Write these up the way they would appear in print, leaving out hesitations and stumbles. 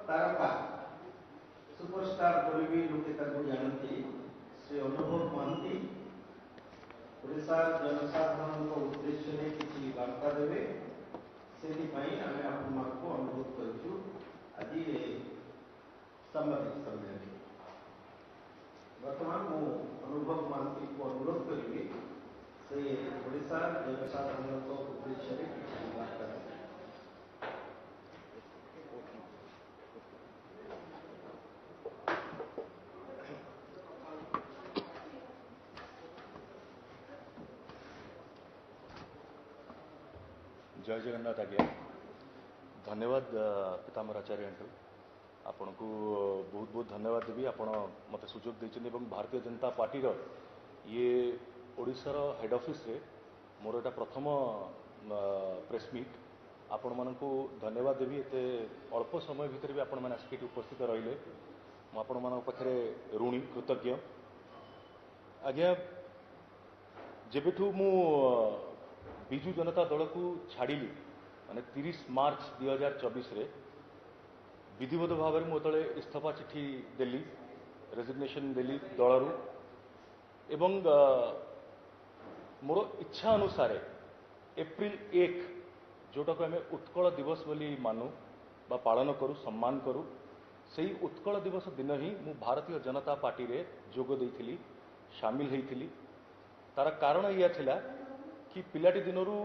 ତାରକା, ସୁପରଷ୍ଟାର ବୋଲି ବି ଲୋକେ ତାଙ୍କୁ ଜାଣନ୍ତି, ଶ୍ରୀ ଅନୁଭବ ମହାନ୍ତି ଓଡ଼ିଶାର ଜନସାଧାରଣଙ୍କ ଉଦ୍ଦେଶ୍ୟରେ କିଛି ବାର୍ତ୍ତା ଦେବେ। ସେଥିପାଇଁ ଆମେ ଆପଣମାନଙ୍କୁ ଅନୁରୋଧ କରିଛୁ ଆଜି ଏ ସାମ୍ବାଦିକ ସମ୍ମିଳନୀ। ବର୍ତ୍ତମାନ ମୁଁ ଅନୁଭବ ମହାନ୍ତିଙ୍କୁ ଅନୁରୋଧ କରିବି, ସେ ଓଡ଼ିଶାର ଜନସାଧାରଣଙ୍କ ଉଦ୍ଦେଶ୍ୟରେ କିଛି ବାର୍ତ୍ତା ଦେବେ। ଜୟ ଜଗନ୍ନାଥ ଆଜ୍ଞା। ଧନ୍ୟବାଦ ପୀତାମ୍ବର ଆଚାର୍ଯ୍ୟଙ୍କୁ, ଆପଣଙ୍କୁ ବହୁତ ବହୁତ ଧନ୍ୟବାଦ ଦେବି। ଆପଣ ମୋତେ ସୁଯୋଗ ଦେଇଛନ୍ତି ଏବଂ ଭାରତୀୟ ଜନତା ପାର୍ଟିର ଇଏ ଓଡ଼ିଶାର ହେଡ୍ ଅଫିସରେ ମୋର ଏଇଟା ପ୍ରଥମ ପ୍ରେସ୍ ମିଟ୍। ଆପଣମାନଙ୍କୁ ଧନ୍ୟବାଦ ଦେବି, ଏତେ ଅଳ୍ପ ସମୟ ଭିତରେ ବି ଆପଣମାନେ ଆସିକି ଏଠି ଉପସ୍ଥିତ ରହିଲେ। ମୁଁ ଆପଣମାନଙ୍କ ପାଖରେ ଋଣୀ, କୃତଜ୍ଞ ଆଜ୍ଞା। ଯେବେଠୁ ମୁଁ ବିଜୁ ଜନତା ଦଳକୁ ଛାଡ଼ିଲି, ମାନେ 30 ମାର୍ଚ୍ଚ 2024ରେ ବିଧିବଦ୍ଧ ଭାବରେ ମୁଁ ଯେତେବେଳେ ଇସ୍ତଫା ଚିଠି ଦେଲି, ରେଜିଗ୍ନେସନ୍ ଦେଲି ଦଳରୁ, ଏବଂ ମୋର ଇଚ୍ଛା ଅନୁସାରେ ଏପ୍ରିଲ 1, ଯେଉଁଟାକୁ ଆମେ ଉତ୍କଳ ଦିବସ ବୋଲି ମାନୁ ବା ପାଳନ କରୁ, ସମ୍ମାନ କରୁ, ସେଇ ଉତ୍କଳ ଦିବସ ଦିନ ହିଁ ମୁଁ ଭାରତୀୟ ଜନତା ପାର୍ଟିରେ ଯୋଗ ଦେଇଥିଲି, ସାମିଲ ହେଇଥିଲି। ତାର କାରଣ ଏଇଆ ଥିଲା କି ପିଲାଟି ଦିନରୁ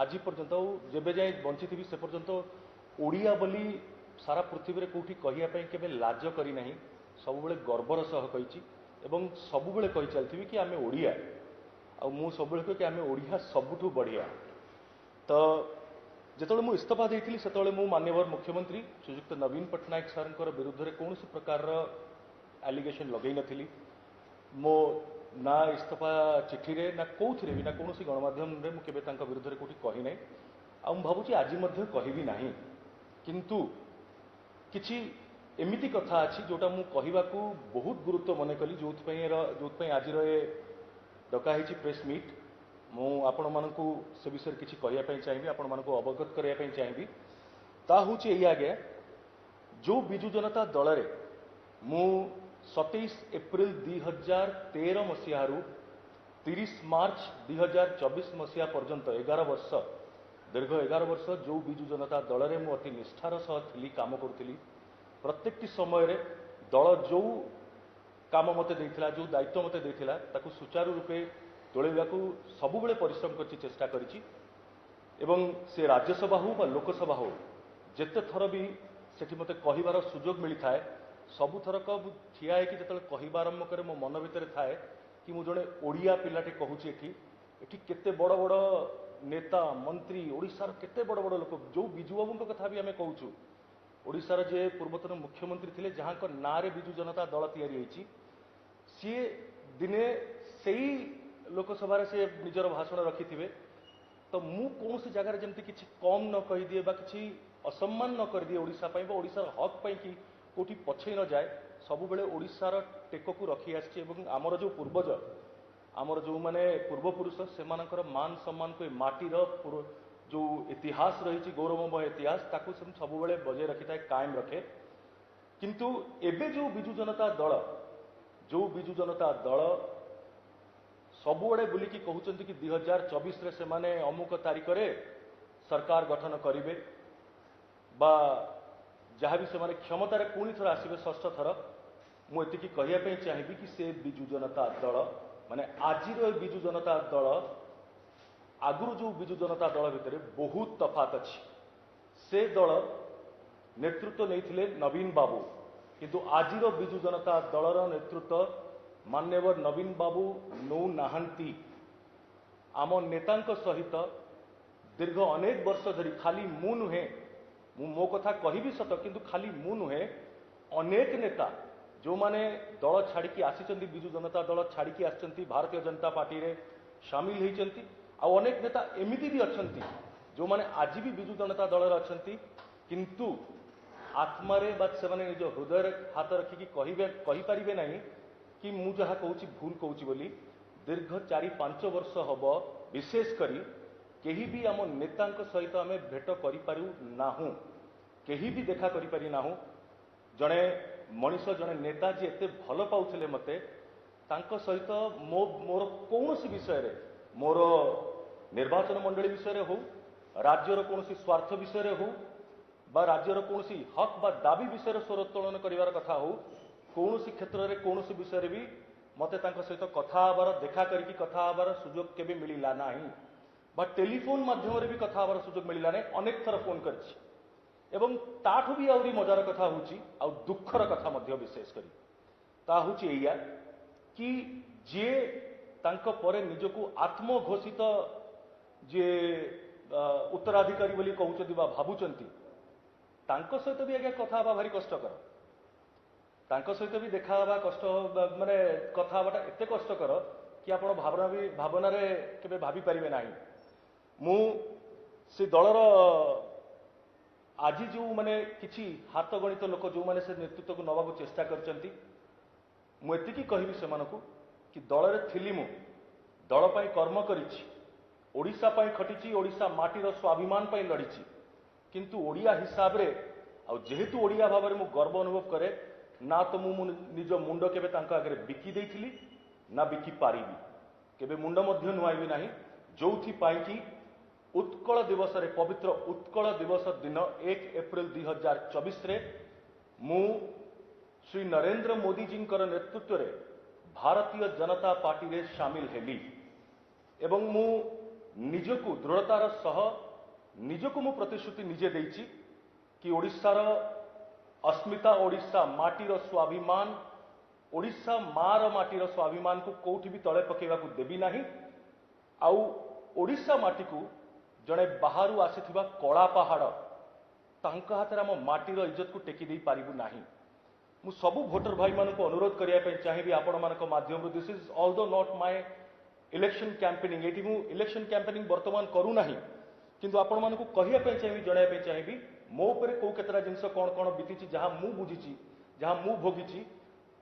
ଆଜି ପର୍ଯ୍ୟନ୍ତ, ଆଉ ଯେବେ ଯାଏଁ ବଞ୍ଚିଥିବି ସେ ପର୍ଯ୍ୟନ୍ତ, ଓଡ଼ିଆ ବୋଲି ସାରା ପୃଥିବୀରେ କେଉଁଠି କହିବା ପାଇଁ କେବେ ଲାଜ କରିନାହିଁ। ସବୁବେଳେ ଗର୍ବର ସହ କହିଛି ଏବଂ ସବୁବେଳେ କହି ଚାଲିଥିବି କି ଆମେ ଓଡ଼ିଆ, ଆଉ ମୁଁ ସବୁବେଳେ କହେ କି ଆମେ ଓଡ଼ିଆ ସବୁଠୁ ବଢ଼ିଆ। ତ ଯେତେବେଳେ ମୁଁ ଇସ୍ତଫା ଦେଇଥିଲି, ସେତେବେଳେ ମୁଁ ମାନ୍ୟବର ମୁଖ୍ୟମନ୍ତ୍ରୀ ଶ୍ରୀଯୁକ୍ତ ନବୀନ ପଟ୍ଟନାୟକ ସାର୍ଙ୍କର ବିରୁଦ୍ଧରେ କୌଣସି ପ୍ରକାରର ଆଲିଗେସନ୍ ଲଗେଇ ନଥିଲି। ମୋ ନା ଇସ୍ତଫା ଚିଠିରେ, ନା କେଉଁଥିରେ ବି, ନା କୌଣସି ଗଣମାଧ୍ୟମରେ ମୁଁ କେବେ ତାଙ୍କ ବିରୁଦ୍ଧରେ କେଉଁଠି କହିନାହିଁ, ଆଉ ମୁଁ ଭାବୁଛି ଆଜି ମଧ୍ୟ କହିବି ନାହିଁ। କିନ୍ତୁ କିଛି ଏମିତି କଥା ଅଛି ଯେଉଁଟା ମୁଁ କହିବାକୁ ବହୁତ ଗୁରୁତ୍ୱ ମନେ କଲି, ଯେଉଁଥିପାଇଁ ଆଜିର ଏ ଡକା ହେଇଛି ପ୍ରେସ୍ ମିଟ୍। ମୁଁ ଆପଣମାନଙ୍କୁ ସେ ବିଷୟରେ କିଛି କହିବା ପାଇଁ ଚାହିଁବି, ଆପଣମାନଙ୍କୁ ଅବଗତ କରିବା ପାଇଁ ଚାହିଁବି। ତା ହେଉଛି ଏଇ ଆଜ୍ଞା, ଯେଉଁ ବିଜୁ ଜନତା ଦଳରେ ମୁଁ 27 ଏପ୍ରିଲ 2013 ମସିହାରୁ 30 ମାର୍ଚ୍ଚ 2024 ମସିହା ପର୍ଯ୍ୟନ୍ତ 11 ବର୍ଷ, ଦୀର୍ଘ 11 ବର୍ଷ ଯେଉଁ ବିଜୁ ଜନତା ଦଳରେ ମୁଁ ଅତି ନିଷ୍ଠାର ସହ ଥିଲି, କାମ କରୁଥିଲି, ପ୍ରତ୍ୟେକଟି ସମୟରେ ଦଳ ଯେଉଁ କାମ ମୋତେ ଦେଇଥିଲା, ଯେଉଁ ଦାୟିତ୍ୱ ମୋତେ ଦେଇଥିଲା, ତାକୁ ସୁଚାରୁ ରୂପେ ତୋଳାଇବାକୁ ସବୁବେଳେ ପରିଶ୍ରମ କରିଛି, ଚେଷ୍ଟା କରିଛି। ଏବଂ ସେ ରାଜ୍ୟସଭା ହେଉ ବା ଲୋକସଭା ହେଉ, ଯେତେ ଥର ବି ସେଠି ମୋତେ କହିବାର ସୁଯୋଗ ମିଳିଥାଏ, ସବୁଥରକ ମୁଁ ଠିଆ ହେଇକି ଯେତେବେଳେ କହିବା ଆରମ୍ଭ କରେ, ମୋ ମନ ଭିତରେ ଥାଏ କି ମୁଁ ଜଣେ ଓଡ଼ିଆ ପିଲାଟେ କହୁଛି ଏଠି। ଏଠି କେତେ ବଡ଼ ବଡ଼ ନେତା, ମନ୍ତ୍ରୀ, ଓଡ଼ିଶାର କେତେ ବଡ଼ ବଡ଼ ଲୋକ, ଯେଉଁ ବିଜୁ ବାବୁଙ୍କ କଥା ବି ଆମେ କହୁଛୁ, ଓଡ଼ିଶାର ଯିଏ ପୂର୍ବତନ ମୁଖ୍ୟମନ୍ତ୍ରୀ ଥିଲେ, ଯାହାଙ୍କ ନାଁରେ ବିଜୁ ଜନତା ଦଳ ତିଆରି ହେଇଛି, ସିଏ ଦିନେ ସେଇ ଲୋକସଭାରେ ସେ ନିଜର ଭାଷଣ ରଖିଥିବେ। ତ ମୁଁ କୌଣସି ଜାଗାରେ ଯେମିତି କିଛି କମ୍ ନ କହିଦିଏ ବା କିଛି ଅସମ୍ମାନ ନ କରିଦିଏ ଓଡ଼ିଶା ପାଇଁ ବା ଓଡ଼ିଶାର ହକ୍ ପାଇଁ କି କେଉଁଠି ପଛେଇ ନ ଯାଏ, ସବୁବେଳେ ଓଡ଼ିଶାର ଟେକକୁ ରଖି ଆସିଛି। ଏବଂ ଆମର ଯେଉଁ ପୂର୍ବଜ, ଆମର ଯେଉଁମାନେ ପୂର୍ବପୁରୁଷ, ସେମାନଙ୍କର ମାନ ସମ୍ମାନକୁ, ଏ ମାଟିର ଯେଉଁ ଇତିହାସ ରହିଛି, ଗୌରବମୟ ଇତିହାସ, ତାକୁ ସେ ସବୁବେଳେ ବଜାୟ ରଖିଥାଏ, କାଏମ ରଖେ। କିନ୍ତୁ ଏବେ ଯେଉଁ ବିଜୁ ଜନତା ଦଳ ସବୁଆଡ଼େ ବୁଲିକି କହୁଛନ୍ତି କି 2024ରେ ସେମାନେ ଅମୁକ ତାରିଖରେ ସରକାର ଗଠନ କରିବେ ବା ଯାହା ବି ସେମାନେ କ୍ଷମତାରେ ପୁଣି ଥରେ ଆସିବେ ଷଷ୍ଠ ଥର, ମୁଁ ଏତିକି କହିବା ପାଇଁ ଚାହିଁବି କି ସେ ବିଜୁ ଜନତା ଦଳ, ମାନେ ଆଜିର ଏ ବିଜୁ ଜନତା ଦଳ, ଆଗରୁ ଯେଉଁ ବିଜୁ ଜନତା ଦଳ ଭିତରେ ବହୁତ ତଫାତ ଅଛି। ସେ ଦଳ ନେତୃତ୍ୱ ନେଇଥିଲେ ନବୀନ ବାବୁ, କିନ୍ତୁ ଆଜିର ବିଜୁ ଜନତା ଦଳର ନେତୃତ୍ୱ ମାନ୍ୟବର ନବୀନ ବାବୁ ନେଉନାହାନ୍ତି। ଆମ ନେତାଙ୍କ ସହିତ ଦୀର୍ଘ ଅନେକ ବର୍ଷ ଧରି, ଖାଲି ମୁଁ ନୁହେଁ, ମୁଁ ମୋ କଥା କହିବି ସତ, କିନ୍ତୁ ଖାଲି ମୁଁ ନୁହେଁ, ଅନେକ ନେତା ଯେଉଁମାନେ ଦଳ ଛାଡ଼ିକି ଆସିଛନ୍ତି, ବିଜୁ ଜନତା ଦଳ ଛାଡ଼ିକି ଆସିଛନ୍ତି, ଭାରତୀୟ ଜନତା ପାର୍ଟିରେ ସାମିଲ ହେଇଛନ୍ତି, ଆଉ ଅନେକ ନେତା ଏମିତି ବି ଅଛନ୍ତି ଯେଉଁମାନେ ଆଜି ବି ବିଜୁ ଜନତା ଦଳରେ ଅଛନ୍ତି, କିନ୍ତୁ ଆତ୍ମାରେ ବା ସେମାନେ ନିଜ ହୃଦୟରେ ହାତ ରଖିକି କହିପାରିବେ ନାହିଁ କି ମୁଁ ଯାହା କହୁଛି ଭୁଲ କହୁଛି ବୋଲି। ଦୀର୍ଘ 4-5 ବର୍ଷ ହବ ବିଶେଷ କରି କେହି ବି ଆମ ନେତାଙ୍କ ସହିତ ଆମେ ଭେଟ କରିପାରୁ ନାହୁଁ। କେହି ବି ଦେଖା କରିପାରି ନାହୁଁ। ଜଣେ ମଣିଷ, ଜଣେ ନେତା ଯିଏ ଏତେ ଭଲ ପାଉଥିଲେ ମୋତେ, ତାଙ୍କ ସହିତ ମୋର କୌଣସି ବିଷୟରେ, ମୋର ନିର୍ବାଚନ ମଣ୍ଡଳୀ ବିଷୟରେ ହଉ, ରାଜ୍ୟର କୌଣସି ସ୍ୱାର୍ଥ ବିଷୟରେ ହଉ ବା ରାଜ୍ୟର କୌଣସି ହକ୍ ବା ଦାବି ବିଷୟରେ ସ୍ୱର ଉତ୍ତୋଳନ କରିବାର କଥା ହଉ, କୌଣସି କ୍ଷେତ୍ରରେ କୌଣସି ବିଷୟରେ ବି ମୋତେ ତାଙ୍କ ସହିତ କଥା ହେବାର, ଦେଖା କରିକି କଥା ହେବାର ସୁଯୋଗ କେବେ ମିଳିଲା ନାହିଁ ବା ଟେଲିଫୋନ ମାଧ୍ୟମରେ ବି କଥା ହେବାର ସୁଯୋଗ ମିଳିଲା ନାହିଁ। ଅନେକ ଥର ଫୋନ୍ କରିଛି। ଏବଂ ତାଠୁ ବି ଆହୁରି ମଜାର କଥା ହେଉଛି ଆଉ ଦୁଃଖର କଥା ମଧ୍ୟ ବିଶେଷ କରି ତା ହେଉଛି ଏଇଆ କି ଯିଏ ତାଙ୍କ ପରେ ନିଜକୁ ଆତ୍ମଘୋଷିତ ଯିଏ ଉତ୍ତରାଧିକାରୀ ବୋଲି କହୁଛନ୍ତି ବା ଭାବୁଛନ୍ତି, ତାଙ୍କ ସହିତ ବି ଆଜ୍ଞା କଥା ହେବା ଭାରି କଷ୍ଟକର। ତାଙ୍କ ସହିତ ବି ଦେଖା ହେବା କଷ୍ଟ, ମାନେ କଥା ହେବାଟା ଏତେ କଷ୍ଟକର କି ଆପଣ ଭାବନା ବି ଭାବନାରେ କେବେ ଭାବିପାରିବେ ନାହିଁ। ମୁଁ ସେ ଦଳର ଆଜି ଯେଉଁମାନେ କିଛି ହାତ ଗଣିତ ଲୋକ ଯେଉଁମାନେ ସେ ନେତୃତ୍ୱକୁ ନେବାକୁ ଚେଷ୍ଟା କରିଛନ୍ତି, ମୁଁ ଏତିକି କହିବି ସେମାନଙ୍କୁ କି ଦଳରେ ଥିଲି ମୁଁ, ଦଳ ପାଇଁ କର୍ମ କରିଛି, ଓଡ଼ିଶା ପାଇଁ ଖଟିଛି, ଓଡ଼ିଶା ମାଟିର ସ୍ୱାଭିମାନ ପାଇଁ ଲଢ଼ିଛି। କିନ୍ତୁ ଓଡ଼ିଆ ହିସାବରେ ଆଉ ଯେହେତୁ ଓଡ଼ିଆ ଭାବରେ ମୁଁ ଗର୍ବ ଅନୁଭବ କରେ, ନା ତ ମୁଁ ନିଜ ମୁଣ୍ଡ କେବେ ତାଙ୍କ ଆଗରେ ବିକି ଦେଇଥିଲି ନା ବିକି ପାରିବି, କେବେ ମୁଣ୍ଡ ମଧ୍ୟ ନୁଆଇବି ନାହିଁ। ଯୋଉଥିପାଇଁ କି ଉତ୍କଳ ଦିବସରେ, ପବିତ୍ର ଉତ୍କଳ ଦିବସ ଦିନ 1 ଏପ୍ରିଲ 2024ରେ ମୁଁ ଶ୍ରୀ ନରେନ୍ଦ୍ର ମୋଦିଜୀଙ୍କର ନେତୃତ୍ୱରେ ଭାରତୀୟ ଜନତା ପାର୍ଟିରେ ସାମିଲ ହେଲି ଏବଂ ମୁଁ ନିଜକୁ ଦୃଢ଼ତାର ସହ ନିଜକୁ ମୁଁ ପ୍ରତିଶ୍ରୁତି ନିଜେ ଦେଇଛି କି ଓଡ଼ିଶାର ଅସ୍ମିତା, ଓଡ଼ିଶା ମାଟିର ସ୍ୱାଭିମାନ, ଓଡ଼ିଶା ମାର ମାଟିର ସ୍ୱାଭିମାନକୁ କୋଉଠି ବି ତଳେ ପକେଇବାକୁ ଦେବି ନାହିଁ। ଆଉ ଓଡ଼ିଶା ମାଟିକୁ ଜଣେ ବାହାରୁ ଆସିଥିବା କଳା ପାହାଡ଼ ତାଙ୍କ ହାତରେ ଆମ ମାଟିର ଇଜ୍ଜତକୁ ଟେକି ଦେଇ ପାରିବୁ ନାହିଁ। ମୁଁ ସବୁ ଭୋଟର ଭାଇମାନଙ୍କୁ ଅନୁରୋଧ କରିବା ପାଇଁ ଚାହିଁବି ଆପଣମାନଙ୍କ ମାଧ୍ୟମରୁ, this is although not my election campaigning, ଏଇଠି ମୁଁ ଇଲେକ୍ସନ କ୍ୟାମ୍ପେନିଂ ବର୍ତ୍ତମାନ କରୁନାହିଁ, କିନ୍ତୁ ଆପଣମାନଙ୍କୁ କହିବା ପାଇଁ ଚାହିଁବି, ଜଣାଇବା ପାଇଁ ଚାହିଁବି ମୋ ଉପରେ କୋଉ କେତେଟା ଜିନିଷ କ'ଣ କ'ଣ ବିତିଛି, ଯାହା ମୁଁ ବୁଝିଛି, ଯାହା ମୁଁ ଭୋଗିଛି।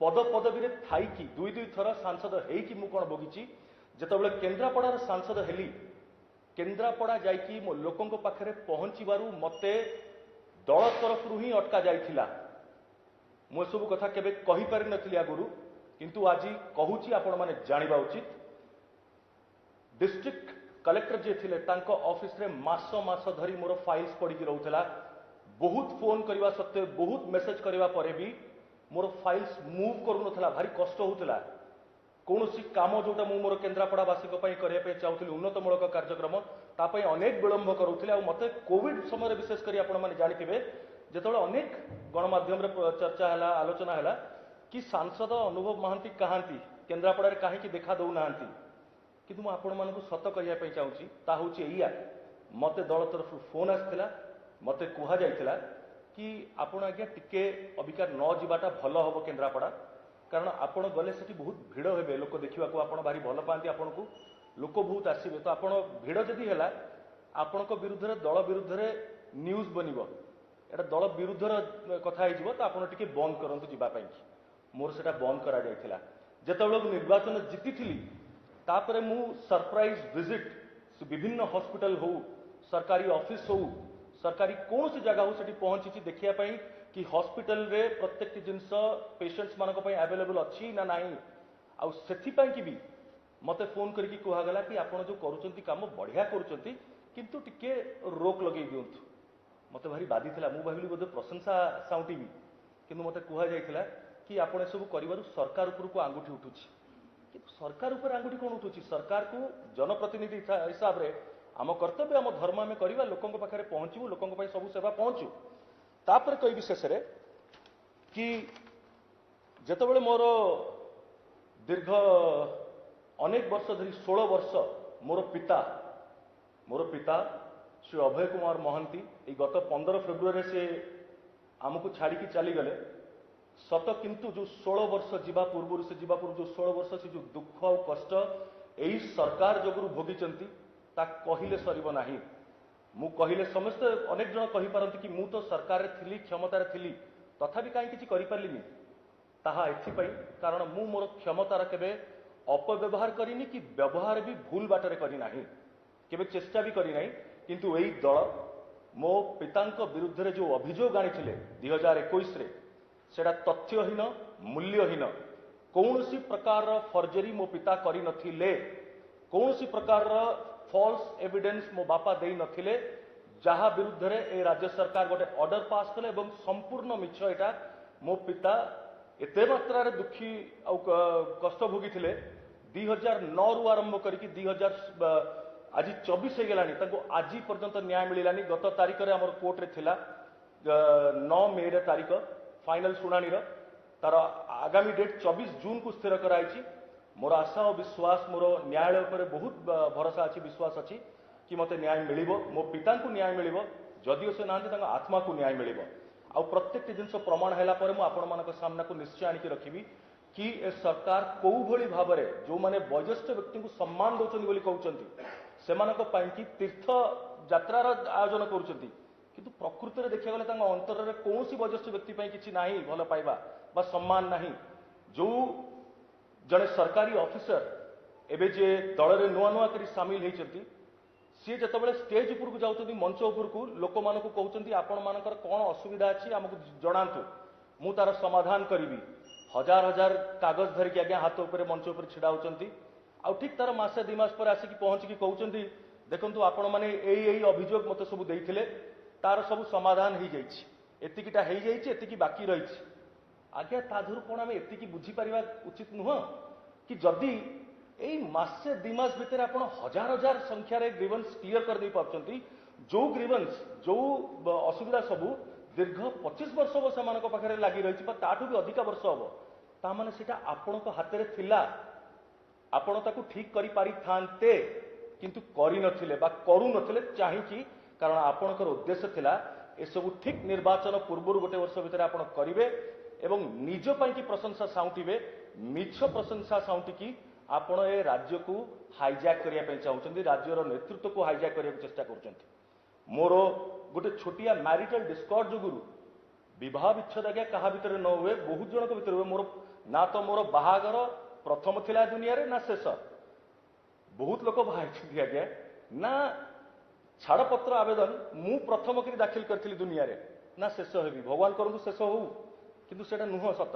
ପଦ ପଦବୀରେ ଥାଇକି ଦୁଇ ଦୁଇ ଥର ସାଂସଦ ହେଇକି ମୁଁ କ'ଣ ଭୋଗିଛି। ଯେତେବେଳେ କେନ୍ଦ୍ରାପଡ଼ାର ସାଂସଦ ହେଲି, କେନ୍ଦ୍ରାପଡ଼ା ଯାଇକି ମୋ ଲୋକଙ୍କ ପାଖରେ ପହଞ୍ଚିବାରୁ ମୋତେ ଦଳ ତରଫରୁ ହିଁ ଅଟକା ଯାଇଥିଲା। ମୁଁ ଏସବୁ କଥା କେବେ କହିପାରିନଥିଲି ଆଗରୁ, କିନ୍ତୁ ଆଜି କହୁଛି, ଆପଣମାନେ ଜାଣିବା ଉଚିତ। ଡିଷ୍ଟ୍ରିକ୍ଟ କଲେକ୍ଟର ଯିଏ ଥିଲେ, ତାଙ୍କ ଅଫିସରେ ମାସ ମାସ ଧରି ମୋର ଫାଇଲ୍ସ ପଡ଼ିକି ରହୁଥିଲା। ବହୁତ ଫୋନ୍ କରିବା ସତ୍ତ୍ୱେ, ବହୁତ ମେସେଜ କରିବା ପରେ ବି ମୋର ଫାଇଲ୍ସ ମୁଭ୍ କରୁନଥିଲା। ଭାରି କଷ୍ଟ ହେଉଥିଲା। କୌଣସି କାମ ଯୋଉଟା ମୁଁ ମୋର କେନ୍ଦ୍ରାପଡ଼ାବାସୀଙ୍କ ପାଇଁ କରିବା ପାଇଁ ଚାହୁଁଥିଲି, ଉନ୍ନତମୂଳକ କାର୍ଯ୍ୟକ୍ରମ, ତା ପାଇଁ ଅନେକ ବିଳମ୍ବ କରୁଥିଲେ। ଆଉ ମୋତେ କୋଭିଡ ସମୟରେ ବିଶେଷ କରି ଆପଣମାନେ ଜାଣିଥିବେ, ଯେତେବେଳେ ଅନେକ ଗଣମାଧ୍ୟମରେ ଚର୍ଚ୍ଚା ହେଲା, ଆଲୋଚନା ହେଲା କି ସାଂସଦ ଅନୁଭବ ମହାନ୍ତି କାହାନ୍ତି, କେନ୍ଦ୍ରାପଡ଼ାରେ କାହିଁକି ଦେଖା ଦଉନାହାନ୍ତି, କିନ୍ତୁ ମୁଁ ଆପଣମାନଙ୍କୁ ସତ କହିବା ପାଇଁ ଚାହୁଁଛି, ତା ହେଉଛି ଏଇଆ, ମୋତେ ଦଳ ତରଫରୁ ଫୋନ୍ ଆସିଥିଲା, ମୋତେ କୁହାଯାଇଥିଲା କି ଆପଣ ଆଜ୍ଞା ଟିକେ ଅବିକା ନ ଯିବାଟା ଭଲ ହବ କେନ୍ଦ୍ରାପଡ଼ା, କାରଣ ଆପଣ ଗଲେ ସେଠି ବହୁତ ଭିଡ଼ ହେବେ ଲୋକ ଦେଖିବାକୁ, ଆପଣ ଭାରି ଭଲ ପାଆନ୍ତି ଆପଣଙ୍କୁ, ଲୋକ ବହୁତ ଆସିବେ, ତ ଆପଣ ଭିଡ଼ ଯଦି ହେଲା ଆପଣଙ୍କ ବିରୁଦ୍ଧରେ, ଦଳ ବିରୁଦ୍ଧରେ ନ୍ୟୁଜ୍ ବନିବ, ଏଇଟା ଦଳ ବିରୁଦ୍ଧର କଥା ହେଇଯିବ, ତ ଆପଣ ଟିକେ ବନ୍ଦ କରନ୍ତୁ ଯିବା ପାଇଁକି। ମୋର ସେଟା ବନ୍ଦ କରାଯାଇଥିଲା। ଯେତେବେଳେ ମୁଁ ନିର୍ବାଚନ ଜିତିଥିଲି, ତାପରେ ମୁଁ ସରପ୍ରାଇଜ ଭିଜିଟ୍ ବିଭିନ୍ନ ହସ୍ପିଟାଲ ହଉ, ସରକାରୀ ଅଫିସ ହଉ, ସରକାରୀ କୌଣସି ଜାଗା ହଉ, ସେଠି ପହଞ୍ଚିଛି ଦେଖିବା ପାଇଁ କି ହସ୍ପିଟାଲରେ ପ୍ରତ୍ୟେକଟି ଜିନିଷ ପେସେଣ୍ଟସ୍ ମାନଙ୍କ ପାଇଁ ଆଭେଲେବଲ୍ ଅଛି ନା ନାହିଁ। ଆଉ ସେଥିପାଇଁ କି ବି ମୋତେ ଫୋନ୍ କରିକି କୁହାଗଲା କି ଆପଣ ଯୋଉ କରୁଛନ୍ତି କାମ ବଢ଼ିଆ କରୁଛନ୍ତି, କିନ୍ତୁ ଟିକେ ରୋକ ଲଗେଇ ଦିଅନ୍ତୁ। ମୋତେ ଭାରି ବାଧିଥିଲା। ମୁଁ ଭାବିଲି ବୋଧେ ପ୍ରଶଂସା ସାଉଁଟିବି, କିନ୍ତୁ ମୋତେ କୁହାଯାଇଥିଲା କି ଆପଣ ଏସବୁ କରିବାରୁ ସରକାର ଉପରକୁ ଆଙ୍ଗୁଠି ଉଠୁଛି। କିନ୍ତୁ ସରକାର ଉପରେ ଆଙ୍ଗୁଠି କ'ଣ ଉଠୁଛି? ସରକାରକୁ ଜନପ୍ରତିନିଧି ହିସାବରେ ଆମ କର୍ତ୍ତବ୍ୟ, ଆମ ଧର୍ମ ଆମେ କରିବା, ଲୋକଙ୍କ ପାଖରେ ପହଞ୍ଚିବୁ, ଲୋକଙ୍କ ପାଇଁ ସବୁ ସେବା ପହଞ୍ଚୁ। ତାପରେ କହିବି ଶେଷରେ କି ଯେତେବେଳେ ମୋର ଦୀର୍ଘ ଅନେକ ବର୍ଷ ଧରି, 16 ବର୍ଷ, ମୋର ପିତା ଶ୍ରୀ ଅଭୟ କୁମାର ମହାନ୍ତି ଏଇ ଗତ 15 ଫେବୃଆରୀରେ ସେ ଆମକୁ ଛାଡ଼ିକି ଚାଲିଗଲେ ସତ, କିନ୍ତୁ ଯୋଉ 16 ବର୍ଷ ଯିବା ପୂର୍ବରୁ, ସେ ଯିବା ପୂର୍ବରୁ ଯୋଉ 16 ବର୍ଷ ସେ ଯୋଉ ଦୁଃଖ ଆଉ କଷ୍ଟ ଏଇ ସରକାର ଯୋଗୁରୁ ଭୋଗିଛନ୍ତି, ତା କହିଲେ ସରିବ ନାହିଁ। ମୁଁ କହିଲେ ସମସ୍ତେ ଅନେକ ଜଣ କହିପାରନ୍ତି କି ମୁଁ ତ ସରକାରରେ ଥିଲି, କ୍ଷମତାରେ ଥିଲି, ତଥାପି କାହିଁ କିଛି କରିପାରିଲିନି। ତାହା ଏଥିପାଇଁ କାରଣ ମୁଁ ମୋର କ୍ଷମତାର କେବେ ଅପବ୍ୟବହାର କରିନି କି ବ୍ୟବହାର ବି ଭୁଲ ବାଟରେ କରିନାହିଁ, କେବେ ଚେଷ୍ଟା ବି କରିନାହିଁ। କିନ୍ତୁ ଏଇ ଦଳ ମୋ ପିତାଙ୍କ ବିରୁଦ୍ଧରେ ଯେଉଁ ଅଭିଯୋଗ ଆଣିଥିଲେ 2021ରେ, ସେଇଟା ତଥ୍ୟହୀନ, ମୂଲ୍ୟହୀନ। କୌଣସି ପ୍ରକାରର ଫର୍ଜରୀ ମୋ ପିତା କରିନଥିଲେ, କୌଣସି ପ୍ରକାରର ଫଲ୍ସ ଏଭିଡେନ୍ସ ମୋ ବାପା ଦେଇନଥିଲେ, ଯାହା ବିରୁଦ୍ଧରେ ଏ ରାଜ୍ୟ ସରକାର ଗୋଟେ ଅର୍ଡର ପାସ୍ କଲେ ଏବଂ ସମ୍ପୂର୍ଣ୍ଣ ମିଛ ଏଇଟା। ମୋ ପିତା ଏତେ ମାତ୍ରାରେ ଦୁଃଖୀ ଆଉ କଷ୍ଟ ଭୋଗିଥିଲେ, 2009ରୁ ଆରମ୍ଭ କରିକି 2000 ଆଜି 24 ହେଇଗଲାଣି, ତାଙ୍କୁ ଆଜି ପର୍ଯ୍ୟନ୍ତ ନ୍ୟାୟ ମିଳିଲାନି। ଗତ ତାରିଖରେ ଆମର କୋର୍ଟରେ ଥିଲା, 9 ମେରେ ତାରିଖ ଫାଇନାଲ ଶୁଣାଣିର, ତାର ଆଗାମୀ ଡେଟ୍ 24 ଜୁନକୁ ସ୍ଥିର କରାଯାଇଛି। ମୋର ଆଶା ଓ ବିଶ୍ୱାସ, ମୋର ନ୍ୟାୟାଳୟ ଉପରେ ବହୁତ ଭରସା ଅଛି, ବିଶ୍ୱାସ ଅଛି କି ମୋତେ ନ୍ୟାୟ ମିଳିବ, ମୋ ପିତାଙ୍କୁ ନ୍ୟାୟ ମିଳିବ। ଯଦିଓ ସେ ନାହାନ୍ତି, ତାଙ୍କ ଆତ୍ମାକୁ ନ୍ୟାୟ ମିଳିବ। ଆଉ ପ୍ରତ୍ୟେକଟି ଜିନିଷ ପ୍ରମାଣ ହେଲା ପରେ ମୁଁ ଆପଣମାନଙ୍କ ସାମ୍ନାକୁ ନିଶ୍ଚୟ ଆଣିକି ରଖିବି କି ଏ ସରକାର କୋଉ ଭଳି ଭାବରେ ଯୋଉମାନେ ବୟୋଜ୍ୟେଷ୍ଠ ବ୍ୟକ୍ତିଙ୍କୁ ସମ୍ମାନ ଦଉଛନ୍ତି ବୋଲି କହୁଛନ୍ତି, ସେମାନଙ୍କ ପାଇଁକି ତୀର୍ଥ ଯାତ୍ରାର ଆୟୋଜନ କରୁଛନ୍ତି, କିନ୍ତୁ ପ୍ରକୃତରେ ଦେଖିବାକୁ ଗଲେ ତାଙ୍କ ଅନ୍ତରରେ କୌଣସି ବୟୋଜ୍ୟେଷ୍ଠ ବ୍ୟକ୍ତି ପାଇଁ କିଛି ନାହିଁ, ଭଲ ପାଇବା ବା ସମ୍ମାନ ନାହିଁ। ଯୋଉ ଜଣେ ସରକାରୀ ଅଫିସର ଏବେ ଯିଏ ଦଳରେ ନୂଆ ନୂଆ କରି ସାମିଲ ହେଇଛନ୍ତି, ସିଏ ଯେତେବେଳେ ଷ୍ଟେଜ ଉପରକୁ ଯାଉଛନ୍ତି, ମଞ୍ଚ ଉପରକୁ, ଲୋକମାନଙ୍କୁ କହୁଛନ୍ତି, "ଆପଣମାନଙ୍କର କ'ଣ ଅସୁବିଧା ଅଛି ଆମକୁ ଜଣାନ୍ତୁ, ମୁଁ ତାର ସମାଧାନ କରିବି।" ହଜାର ହଜାର କାଗଜ ଧରିକି ଆଜ୍ଞା ହାତ ଉପରେ ମଞ୍ଚ ଉପରେ ଛିଡା ହଉଛନ୍ତି। ଆଉ ଠିକ ତାର ମାସେ 2 ମାସ ପରେ ଆସିକି ପହଞ୍ଚିକି କହୁଛନ୍ତି, "ଦେଖନ୍ତୁ, ଆପଣମାନେ ଏଇ ଏଇ ଅଭିଯୋଗ ମୋତେ ସବୁ ଦେଇଥିଲେ, ତାର ସବୁ ସମାଧାନ ହେଇଯାଇଛି, ଏତିକିଟା ହେଇଯାଇଛି, ଏତିକି ବାକି ରହିଛି।" ଆଜ୍ଞା, ତା ଦେହରୁ କ'ଣ ଆମେ ଏତିକି ବୁଝିପାରିବା ଉଚିତ ନୁହଁ କି ଯଦି ଏଇ ମାସେ 2 ମାସ ଭିତରେ ଆପଣ ହଜାର ହଜାର ସଂଖ୍ୟାରେ ଗ୍ରିଭନ୍ସ କ୍ଲିୟର କରିଦେଇ ପାରୁଛନ୍ତି, ଯୋଉ ଗ୍ରିଭନ୍ସ, ଯୋଉ ଅସୁବିଧା ସବୁ ଦୀର୍ଘ 25 ବର୍ଷ ହବ ସେମାନଙ୍କ ପାଖରେ ଲାଗି ରହିଛି ବା ତାଠୁ ବି ଅଧିକା ବର୍ଷ ହବ, ତା ମାନେ ସେଇଟା ଆପଣଙ୍କ ହାତରେ ଥିଲା, ଆପଣ ତାକୁ ଠିକ କରିପାରିଥାନ୍ତେ, କିନ୍ତୁ କରିନଥିଲେ ବା କରୁନଥିଲେ ଚାହିଁକି, କାରଣ ଆପଣଙ୍କର ଉଦ୍ଦେଶ୍ୟ ଥିଲା ଏସବୁ ଠିକ ନିର୍ବାଚନ ପୂର୍ବରୁ ଗୋଟେ ବର୍ଷ ଭିତରେ ଆପଣ କରିବେ ଏବଂ ନିଜ ପାଇଁକି ପ୍ରଶଂସା ସାଉଁଟିବେ। ମିଛ ପ୍ରଶଂସା ସାଉଁଟିକି ଆପଣ ଏ ରାଜ୍ୟକୁ ହାଇଜାକ୍ କରିବା ପାଇଁ ଚାହୁଁଛନ୍ତି, ରାଜ୍ୟର ନେତୃତ୍ୱକୁ ହାଇଜାକ୍ କରିବାକୁ ଚେଷ୍ଟା କରୁଛନ୍ତି। ମୋର ଗୋଟେ ଛୋଟିଆ ମ୍ୟାରିଟାଲ ଡିସ୍କର୍ଡ ଯୋଗୁରୁ, ବିବାହ ବିଚ୍ଛେଦ ଆଜ୍ଞା କାହା ଭିତରେ ନ ହୁଏ, ବହୁତ ଜଣଙ୍କ ଭିତରେ ହୁଏ। ମୋର ନା ତ ମୋର ବାହାଘର ପ୍ରଥମ ଥିଲା ଦୁନିଆରେ ନା ଶେଷ, ବହୁତ ଲୋକ ବାହା ହେଇଛନ୍ତି ଆଜ୍ଞା। ନା ଛାଡ଼ପତ୍ର ଆବେଦନ ମୁଁ ପ୍ରଥମ କରି ଦାଖିଲ କରିଥିଲି ଦୁନିଆରେ, ନା ଶେଷ ହେବି। ଭଗବାନ କରନ୍ତୁ ଶେଷ ହଉ, କିନ୍ତୁ ସେଇଟା ନୁହଁ ସତ।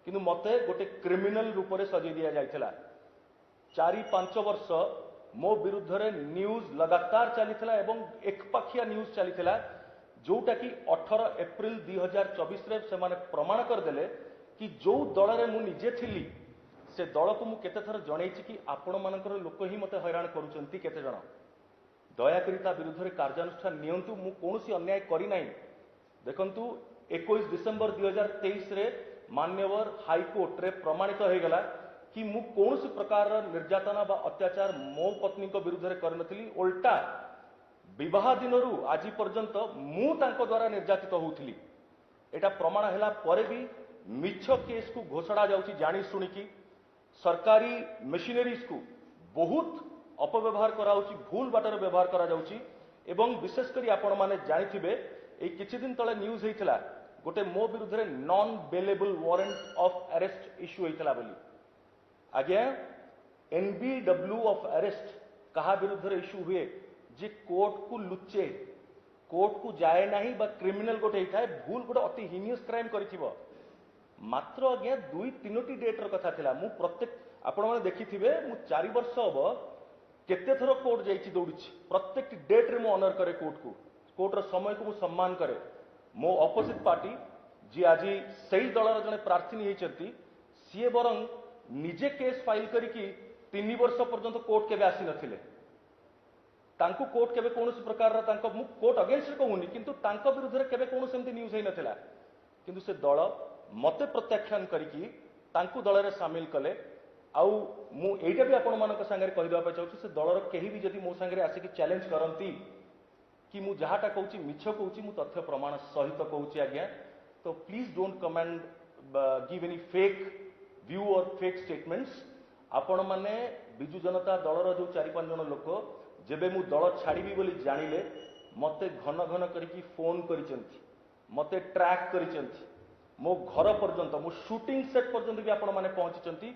କିନ୍ତୁ ମତେ ଗୋଟେ କ୍ରିମିନାଲ ରୂପରେ ସଜେଇ ଦିଆଯାଇଥିଲା। 4-5 ବର୍ଷ ମୋ ବିରୁଦ୍ଧରେ ନ୍ୟୁଜ୍ ଲଗାତାର ଚାଲିଥିଲା ଏବଂ ଏକପାଖିଆ ନ୍ୟୁଜ୍ ଚାଲିଥିଲା, ଯୋଉଟା କି 18 ଏପ୍ରିଲ 2024ରେ ସେମାନେ ପ୍ରମାଣ କରିଦେଲେ କି ଯୋଉ ଦଳରେ ମୁଁ ନିଜେ ଥିଲି, ସେ ଦଳକୁ ମୁଁ କେତେଥର ଜଣେଇଛି କି ଆପଣମାନଙ୍କର ଲୋକ ହିଁ ମୋତେ ହଇରାଣ କରୁଛନ୍ତି କେତେ ଜଣ, ଦୟାକରି ତା ବିରୁଦ୍ଧରେ କାର୍ଯ୍ୟାନୁଷ୍ଠାନ ନିଅନ୍ତୁ, ମୁଁ କୌଣସି ଅନ୍ୟାୟ କରିନାହିଁ। ଦେଖନ୍ତୁ, 21 ଡିସେମ୍ବର 2023ରେ ମାନ୍ୟବର ହାଇକୋର୍ଟରେ ପ୍ରମାଣିତ ହେଇଗଲା କି ମୁଁ କୌଣସି ପ୍ରକାରର ନିର୍ଯାତନା ବା ଅତ୍ୟାଚାର ମୋ ପତ୍ନୀଙ୍କ ବିରୁଦ୍ଧରେ କରିନଥିଲି। ଓଲଟା ବିବାହ ଦିନରୁ ଆଜି ପର୍ଯ୍ୟନ୍ତ ମୁଁ ତାଙ୍କ ଦ୍ୱାରା ନିର୍ଯାତିତ ହଉଥିଲି। ଏଇଟା ପ୍ରମାଣ ହେଲା ପରେ ବି ମିଛ କେସ୍କୁ ଘୋଷଣା ଯାଉଛି ଜାଣି ଶୁଣିକି। ସରକାରୀ ମେସିନେରିଜକୁ ବହୁତ ଅପବ୍ୟବହାର କରାଯାଉଛି, ଭୁଲ ବାଟରେ ବ୍ୟବହାର କରାଯାଉଛି। ଏବଂ ବିଶେଷ କରି ଆପଣମାନେ ଜାଣିଥିବେ, ଏଇ କିଛି ଦିନ ତଳେ ନ୍ୟୁଜ୍ ହେଇଥିଲା ଗୋଟେ ମୋ ବିରୁଦ୍ଧରେ non bailable warrant of arrest issue ହେଇଥିଲା ବୋଲି। ଆଜ୍ଞା, ଏନବିଡବ୍ଲ୍ୟୁ ଅଫ୍ ଆରେଷ୍ଟ କାହା ବିରୁଦ୍ଧରେ ଇସ୍ୟୁ ହୁଏ? ଯେ କୋର୍ଟକୁ ଲୁଚେ, କୋର୍ଟକୁ ଯାଏ ନାହିଁ ବା କ୍ରିମିନାଲ ଗୋଟେ ହେଇଥାଏ, ଭୁଲ ଗୋଟେ ଅତି ହିନିୟସ୍ କ୍ରାଇମ୍ କରିଥିବ। ମାତ୍ର ଆଜ୍ଞା ଦୁଇ ତିନୋଟି ଡେଟ୍ର କଥା ଥିଲା। ମୁଁ ପ୍ରତ୍ୟେକ, ଆପଣମାନେ ଦେଖିଥିବେ, ମୁଁ 4 ବର୍ଷ ହବ କେତେ ଥର କୋର୍ଟ ଯାଇଛି, ଦୌଡ଼ିଛି। ପ୍ରତ୍ୟେକଟି ଡେଟ୍ରେ ମୁଁ ଅନର କରେ କୋର୍ଟକୁ, କୋର୍ଟର ସମୟକୁ ମୁଁ ସମ୍ମାନ କରେ। ମୋ ଅପୋଜିଟ୍ ପାର୍ଟି ଯିଏ ଆଜି ସେଇ ଦଳର ଜଣେ ପ୍ରାର୍ଥିନୀ ହେଇଛନ୍ତି, ସିଏ ବରଂ ନିଜେ କେସ୍ ଫାଇଲ କରିକି 3 ବର୍ଷ ପର୍ଯ୍ୟନ୍ତ କୋର୍ଟ କେବେ ଆସିନଥିଲେ। ତାଙ୍କୁ କୋର୍ଟ କେବେ କୌଣସି ପ୍ରକାରର ତାଙ୍କ, ମୁଁ କୋର୍ଟ ଅଗେନ୍ଷ୍ଟରେ କହୁନି, କିନ୍ତୁ ତାଙ୍କ ବିରୁଦ୍ଧରେ କେବେ କୌଣସି ଏମିତି ନ୍ୟୁଜ୍ ହେଇନଥିଲା। କିନ୍ତୁ ସେ ଦଳ ମତେ ପ୍ରତ୍ୟାଖ୍ୟାନ କରିକି ତାଙ୍କୁ ଦଳରେ ସାମିଲ କଲେ। ଆଉ ମୁଁ ଏଇଟା ବି ଆପଣମାନଙ୍କ ସାଙ୍ଗରେ କହିଦେବା ପାଇଁ ଚାହୁଁଛି, ସେ ଦଳର କେହି ବି ଯଦି ମୋ ସାଙ୍ଗରେ ଆସିକି ଚ୍ୟାଲେଞ୍ଜ କରନ୍ତି କି ମୁଁ ଯାହାଟା କହୁଛି ମିଛ କହୁଛି, ମୁଁ ତଥ୍ୟ ପ୍ରମାଣ ସହିତ କହୁଛି ଆଜ୍ଞା। ତ please don't come and give any fake view or fake statements. ଆପଣମାନେ ବିଜୁ ଜନତା ଦଳର ଯୋଉ ଚାରି ପାଞ୍ଚ ଜଣ ଲୋକ, ଯେବେ ମୁଁ ଦଳ ଛାଡ଼ିବି ବୋଲି ଜାଣିଲେ, ମତେ ଘନ ଘନ କରିକି ଫୋନ କରିଛନ୍ତି, ମତେ ଟ୍ରାକ୍ କରିଛନ୍ତି, ମୋ ଘର ପର୍ଯ୍ୟନ୍ତ, ମୋ ସୁଟିଂ ସେଟ୍ ପର୍ଯ୍ୟନ୍ତ ବି ଆପଣମାନେ ପହଞ୍ଚିଛନ୍ତି।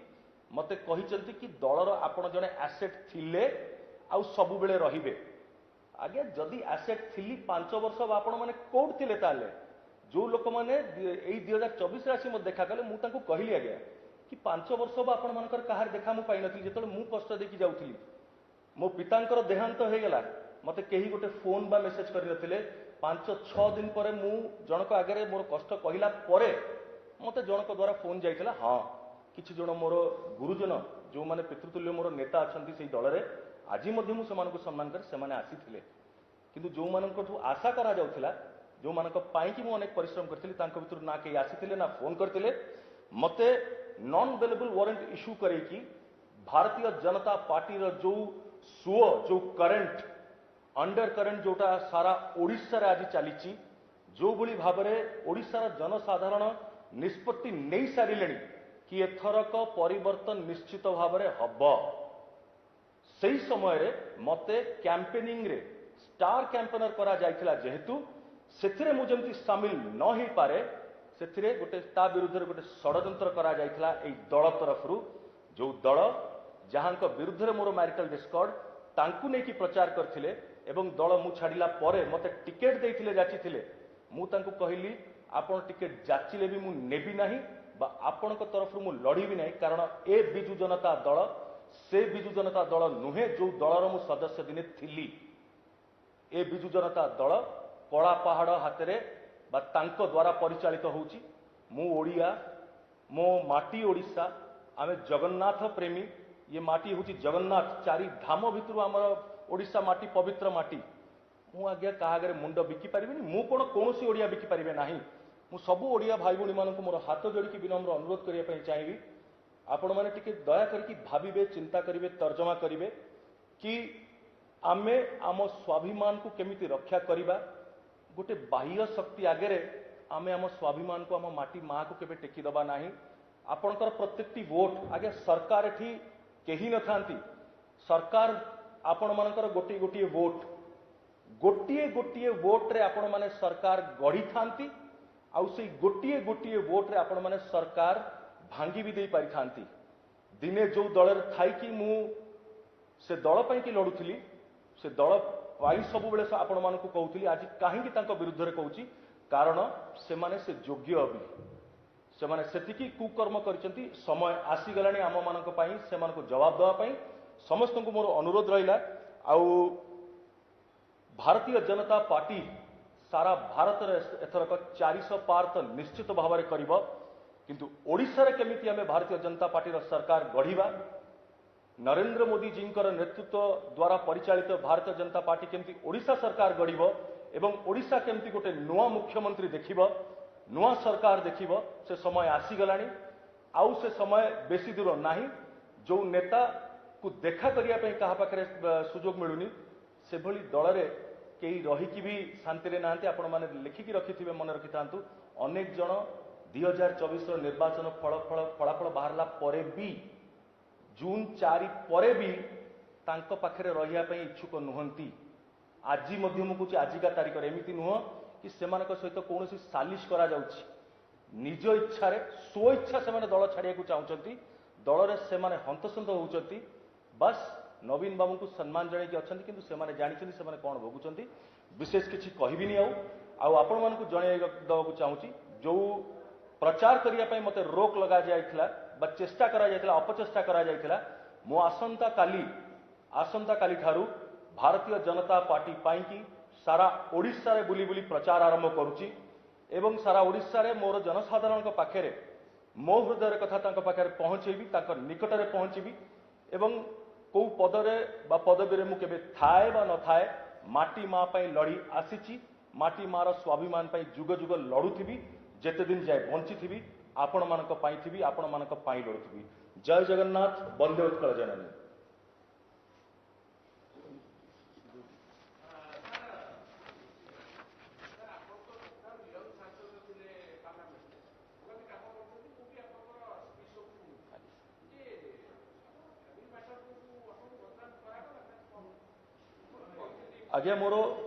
ମତେ କହିଛନ୍ତି କି ଦଳର ଆପଣ ଜଣେ ଆସେଟ୍ ଥିଲେ ଆଉ ସବୁବେଳେ ରହିବେ। ଆଜ୍ଞା, ଯଦି ଆସେଟ୍ ଥିଲି 5 ବର୍ଷ ଆପଣମାନେ କୋଉଠି ଥିଲେ? ତାହେଲେ ଯୋଉ ଲୋକମାନେ ଏଇ 2024ରେ ଆସି ମୋତେ ଦେଖା କଲେ, ମୁଁ ତାଙ୍କୁ କହିଲି ଆଜ୍ଞା କି 5 ବର୍ଷ ହବ ଆପଣମାନଙ୍କର କାହାର ଦେଖା ମୁଁ ପାଇନଥିଲି। ଯେତେବେଳେ ମୁଁ କଷ୍ଟ ଦେଇକି ଯାଉଥିଲି, ମୋ ପିତାଙ୍କର ଦେହାନ୍ତ ହେଇଗଲା, ମତେ କେହି ଗୋଟେ ଫୋନ ବା ମେସେଜ କରିନଥିଲେ। 5-6 ଦିନ ପରେ ମୁଁ ଜଣଙ୍କ ଆଗରେ ମୋର କଷ୍ଟ କହିଲା ପରେ ମତେ ଜଣଙ୍କ ଦ୍ୱାରା ଫୋନ ଯାଇଥିଲା। ହଁ, କିଛି ଜଣ ମୋର ଗୁରୁଜନ, ଯେଉଁମାନେ ପିତୃତୁଲ୍ୟ ମୋର ନେତା ଅଛନ୍ତି ସେଇ ଦଳରେ, ଆଜି ମଧ୍ୟ ମୁଁ ସେମାନଙ୍କୁ ସମ୍ମାନ କରେ, ସେମାନେ ଆସିଥିଲେ। କିନ୍ତୁ ଯେଉଁମାନଙ୍କଠୁ ଆଶା କରାଯାଉଥିଲା, ଯେଉଁମାନଙ୍କ ପାଇଁକି ମୁଁ ଅନେକ ପରିଶ୍ରମ କରିଥିଲି, ତାଙ୍କ ଭିତରୁ ନା କେହି ଆସିଥିଲେ ନା ଫୋନ କରିଥିଲେ। ମତେ ନନ୍ ବେଲେବଲ ୱାରେଣ୍ଟ ଇସ୍ୟୁ କରେଇକି ଭାରତୀୟ ଜନତା ପାର୍ଟିର ଯୋଉ ସୁଅ, ଯୋଉ କରେଣ୍ଟ, ଅଣ୍ଡର କରେଣ୍ଟ ଯୋଉଟା ସାରା ଓଡ଼ିଶାରେ ଆଜି ଚାଲିଛି, ଯୋଉଭଳି ଭାବରେ ଓଡ଼ିଶାର ଜନସାଧାରଣ ନିଷ୍ପତ୍ତି ନେଇ ସାରିଲେଣି କି ଏଥରକ ପରିବର୍ତ୍ତନ ନିଶ୍ଚିତ ଭାବରେ ହବ, ସେଇ ସମୟରେ ମତେ କ୍ୟାମ୍ପେନିଂରେ ଷ୍ଟାର କ୍ୟାମ୍ପେନର କରାଯାଇଥିଲା। ଯେହେତୁ ସେଥିରେ ମୁଁ ଯେମିତି ସାମିଲ ନ ହେଇପାରେ, ସେଥିରେ ଗୋଟେ ତା ବିରୁଦ୍ଧରେ ଗୋଟେ ଷଡ଼ଯନ୍ତ୍ର କରାଯାଇଥିଲା ଏଇ ଦଳ ତରଫରୁ। ଯୋଉ ଦଳ ଯାହାଙ୍କ ବିରୁଦ୍ଧରେ ମୋର ମ୍ୟାରିଟାଲ ଡିସ୍କର୍ଡ, ତାଙ୍କୁ ନେଇକି ପ୍ରଚାର କରିଥିଲେ ଏବଂ ଦଳ ମୁଁ ଛାଡ଼ିଲା ପରେ ମତେ ଟିକେଟ ଦେଇଥିଲେ, ଯାଚିଥିଲେ। ମୁଁ ତାଙ୍କୁ କହିଲି, ଆପଣ ଟିକେଟ ଯାଚିଲେ ବି ମୁଁ ନେବି ନାହିଁ ବା ଆପଣଙ୍କ ତରଫରୁ ମୁଁ ଲଢ଼ିବି ନାହିଁ, କାରଣ ଏ ବିଜୁ ଜନତା ଦଳ ସେ ବିଜୁ ଜନତା ଦଳ ନୁହେଁ ଯୋଉ ଦଳର ମୁଁ ସଦସ୍ୟ ଦିନେ ଥିଲି। ଏ ବିଜୁ ଜନତା ଦଳ କଳା ପାହାଡ଼ ହାତରେ ବା ତାଙ୍କ ଦ୍ୱାରା ପରିଚାଳିତ ହେଉଛି। ମୁଁ ଓଡ଼ିଆ, ମୋ ମାଟି ଓଡ଼ିଶା, ଆମେ ଜଗନ୍ନାଥ ପ୍ରେମୀ। ଇଏ ମାଟି ହେଉଛି ଜଗନ୍ନାଥ, ଚାରି ଧାମ ଭିତରୁ ଆମର ଓଡ଼ିଶା ମାଟି ପବିତ୍ର ମାଟି। ମୁଁ ଆଜ୍ଞା କାହା ଆଗରେ ମୁଣ୍ଡ ବିକି ପାରିବିନି, ମୁଁ କ'ଣ କୌଣସି ଓଡ଼ିଆ ବିକି ପାରିବେ ନାହିଁ। ମୁଁ ସବୁ ଓଡ଼ିଆ ଭାଇ ଭଉଣୀମାନଙ୍କୁ ମୋର ହାତ ଯୋଡ଼ିକି ବିନମ୍ର ଅନୁରୋଧ କରିବା ପାଇଁ ଚାହିଁବି, ଆପଣମାନେ ଟିକେ ଦୟା କରିକି ଭାବିବେ, ଚିନ୍ତା କରିବେ, ତର୍ଜମା କରିବେ କି ଆମେ ଆମ ସ୍ୱାଭିମାନକୁ କେମିତି ରକ୍ଷା କରିବା। ଗୋଟେ ବାହ୍ୟ ଶକ୍ତି ଆଗରେ ଆମେ ଆମ ସ୍ୱାଭିମାନକୁ, ଆମ ମାଟି ମାଆକୁ କେବେ ଟେକି ଦେବା ନାହିଁ। ଆପଣଙ୍କର ପ୍ରତ୍ୟେକଟି ଭୋଟ ଆଜ୍ଞା, ସରକାର ଏଠି କେହି ନଥାନ୍ତି, ସରକାର ଆପଣମାନଙ୍କର ଗୋଟିଏ ଗୋଟିଏ ଭୋଟ, ଗୋଟିଏ ଗୋଟିଏ ଭୋଟରେ ଆପଣମାନେ ସରକାର ଗଢ଼ିଥାନ୍ତି, ଆଉ ସେଇ ଗୋଟିଏ ଗୋଟିଏ ଭୋଟରେ ଆପଣମାନେ ସରକାର ଭାଙ୍ଗି ବି ଦେଇପାରିଥାନ୍ତି। ଦିନେ ଯୋଉ ଦଳରେ ଥାଇକି ମୁଁ ସେ ଦଳ ପାଇଁକି ଲଢୁଥିଲି, ସେ ଦଳ ପାଇଁ ସବୁବେଳେ ଆପଣମାନଙ୍କୁ କହୁଥିଲି, ଆଜି କାହିଁକି ତାଙ୍କ ବିରୁଦ୍ଧରେ କହୁଛି? କାରଣ ସେମାନେ ସେ ଯୋଗ୍ୟ ବି, ସେମାନେ ସେତିକି କୁକର୍ମ କରିଛନ୍ତି। ସମୟ ଆସିଗଲାଣି ଆମମାନଙ୍କ ପାଇଁ ସେମାନଙ୍କୁ ଜବାବ ଦେବା ପାଇଁ। ସମସ୍ତଙ୍କୁ ମୋର ଅନୁରୋଧ ରହିଲା। ଆଉ ଭାରତୀୟ ଜନତା ପାର୍ଟି ସାରା ଭାରତରେ ଏଥରକ 400 ପାର ତ ନିଶ୍ଚିତ ଭାବରେ କରିବ, କିନ୍ତୁ ଓଡ଼ିଶାରେ କେମିତି ଆମେ ଭାରତୀୟ ଜନତା ପାର୍ଟିର ସରକାର ଗଢ଼ିବା, ନରେନ୍ଦ୍ର ମୋଦିଜୀଙ୍କର ନେତୃତ୍ୱ ଦ୍ୱାରା ପରିଚାଳିତ ଭାରତୀୟ ଜନତା ପାର୍ଟି କେମିତି ଓଡ଼ିଶା ସରକାର ଗଢ଼ିବ ଏବଂ ଓଡ଼ିଶା କେମିତି ଗୋଟେ ନୂଆ ମୁଖ୍ୟମନ୍ତ୍ରୀ ଦେଖିବ, ନୂଆ ସରକାର ଦେଖିବ, ସେ ସମୟ ଆସିଗଲାଣି। ଆଉ ସେ ସମୟ ବେଶୀ ଦୂର ନାହିଁ। ଯୋଉ ନେତାକୁ ଦେଖା କରିବା ପାଇଁ କାହା ପାଖରେ ସୁଯୋଗ ମିଳୁନି, ସେଭଳି ଦଳରେ କେହି ରହିକି ବି ଶାନ୍ତିରେ ନାହାନ୍ତି। ଆପଣମାନେ ଲେଖିକି ରଖିଥିବେ, ମନେ ରଖିଥାନ୍ତୁ, ଅନେକ ଜଣ 2024ର ନିର୍ବାଚନ ଫଳାଫଳ ବାହାରିଲା ପରେ ବି, ଜୁନ୍ 4 ପରେ ବି ତାଙ୍କ ପାଖରେ ରହିବା ପାଇଁ ଇଚ୍ଛୁକ ନୁହନ୍ତି। ଆଜି ମଧ୍ୟ ମୁଁ କହୁଛି, ଆଜିକା ତାରିଖରେ ଏମିତି ନୁହଁ କି ସେମାନଙ୍କ ସହିତ କୌଣସି ସାଲିସ କରାଯାଉଛି। ନିଜ ଇଚ୍ଛାରେ, ସ୍ୱଇଚ୍ଛା ସେମାନେ ଦଳ ଛାଡ଼ିବାକୁ ଚାହୁଁଛନ୍ତି। ଦଳରେ ସେମାନେ ହନ୍ତସନ୍ତ ହେଉଛନ୍ତି। ବାସ୍ ନବୀନ ବାବୁଙ୍କୁ ସମ୍ମାନ ଜଣାଇକି ଅଛନ୍ତି, କିନ୍ତୁ ସେମାନେ ଜାଣିଛନ୍ତି ସେମାନେ କ'ଣ ଭୋଗୁଛନ୍ତି। ବିଶେଷ କିଛି କହିବିନି। ଆଉ ଆପଣମାନଙ୍କୁ ଜଣାଇ ଦେବାକୁ ଚାହୁଁଛି, ଯୋଉ ପ୍ରଚାର କରିବା ପାଇଁ ମୋତେ ରୋକ ଲଗାଯାଇଥିଲା ବା ଚେଷ୍ଟା କରାଯାଇଥିଲା, ଅପଚେଷ୍ଟା କରାଯାଇଥିଲା, ମୁଁ ଆସନ୍ତାକାଲି ଠାରୁ ଭାରତୀୟ ଜନତା ପାର୍ଟି ପାଇଁକି ସାରା ଓଡ଼ିଶାରେ ବୁଲି ବୁଲି ପ୍ରଚାର ଆରମ୍ଭ କରୁଛି ଏବଂ ସାରା ଓଡ଼ିଶାରେ ମୋର ଜନସାଧାରଣଙ୍କ ପାଖରେ ମୋ ହୃଦୟର କଥା ତାଙ୍କ ପାଖରେ ପହଞ୍ଚେଇବି, ତାଙ୍କ ନିକଟରେ ପହଞ୍ଚିବି। ଏବଂ କୋଉ ପଦରେ ବା ପଦବୀରେ ମୁଁ କେବେ ଥାଏ ବା ନଥାଏ, ମାଟି ମା ପାଇଁ ଲଢ଼ି ଆସିଛି, ମାଟି ମାର ସ୍ୱାଭିମାନ ପାଇଁ ଯୁଗ ଯୁଗ ଲଢୁଥିବି। ଯେତେ ଦିନ ଯାଏ ବଞ୍ଚିଥିବି ଆପଣମାନଙ୍କ ପାଇଁ ଥିବି, ଆପଣମାନଙ୍କ ପାଇଁ ଲଢୁଥିବି। ଜୟ ଜଗନ୍ନାଥ, ବନ୍ଦେ ଉତ୍କଳ ଜନନୀ। ଆଜ୍ଞା, ମୋର